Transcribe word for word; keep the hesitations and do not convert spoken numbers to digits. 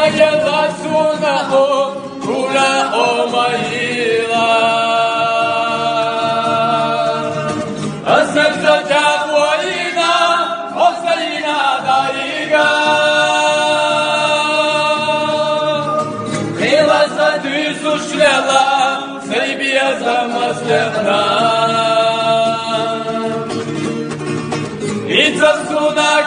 Гела сунаху кула омайила. Асар сатя война, осайна дарига. Хила сатуй сушлела, Сербия замаслехна. Ица сунак.